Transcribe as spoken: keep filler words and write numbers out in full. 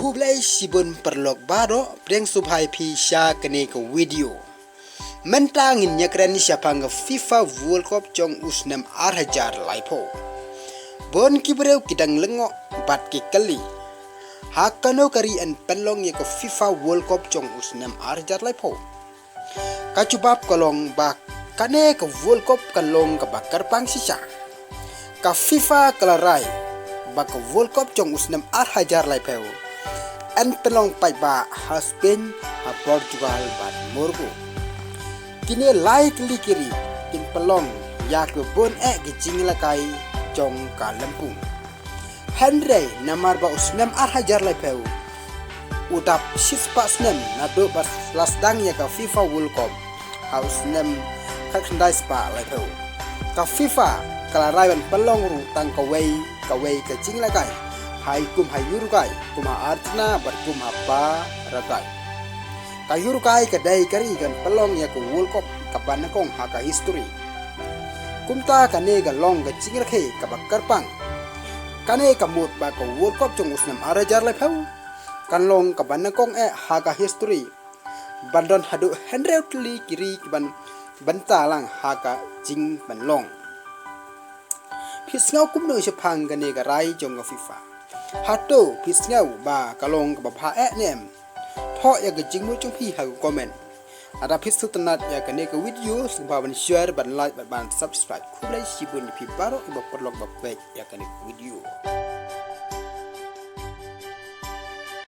Khublei shibun paralok baroh, pdiang sngewbha ïa phi sha kane ka video. Mynta ngin ïakren shaphang ka FIFA World Cup jong u snem ar hajar laiphew. Bun ki briew ki dang lyngngoh bad ki kylli, ha kano ka ri yn pynlong ïa ka FIFA World Cup jong u snem ar hajar laiphew. Ka jubab ka long ba kane ka World Cup ka long kaba kyrpang shisha. Ka FIFA ka la rai ba ka World Cup jong u snem ar hajar laiphew yn pynlong paidbah ha Spain, ha Portugal bad Morocco. Kine lai tylli ki ri kin pynlong ïa ka bun eh ki jingïalehkai jong ka lympung. Hynrei namar ba u snem ar hajar laiphew u dap shispah snem naduh ba la sdang ïa ka FIFA World Cup ha u snem khatkhyndai spah laiphew, ka FIFA ka la rai ban pynlong ruh tang kawei kawei ka jingïalehkai, ha i kum ha Uruguay, kum ha Argentina bad kum ha Paraguay. Ka Uruguay ka dei ka ri kan pynlong ïa ka World Cup kaba nyngkong ha ka history. Kumta kane ka long ka jingrakhe kaba kyrpang. Kane ka mut ba ka World Cup jong u snem ar hajar laiphew kan long kaba nyngkong eh ha ka history ban don haduh hynriew tylli ki ri kiban bynta lang ha ka jingpynlong. Phi sngew kumno shaphang kane ka rai jong ka FIFA? Hato phi sngew ba ka long kaba bha eh ne em? Thoh ïa ka jingmut jong phi ha ka comment. Lada phi sngewtynnat ïa kane ka video, sngewbha ban share, ban like bad ban subscribe. Khublei shibun ïa phi baroh kiba pynlong ba peit ïa kane ka video.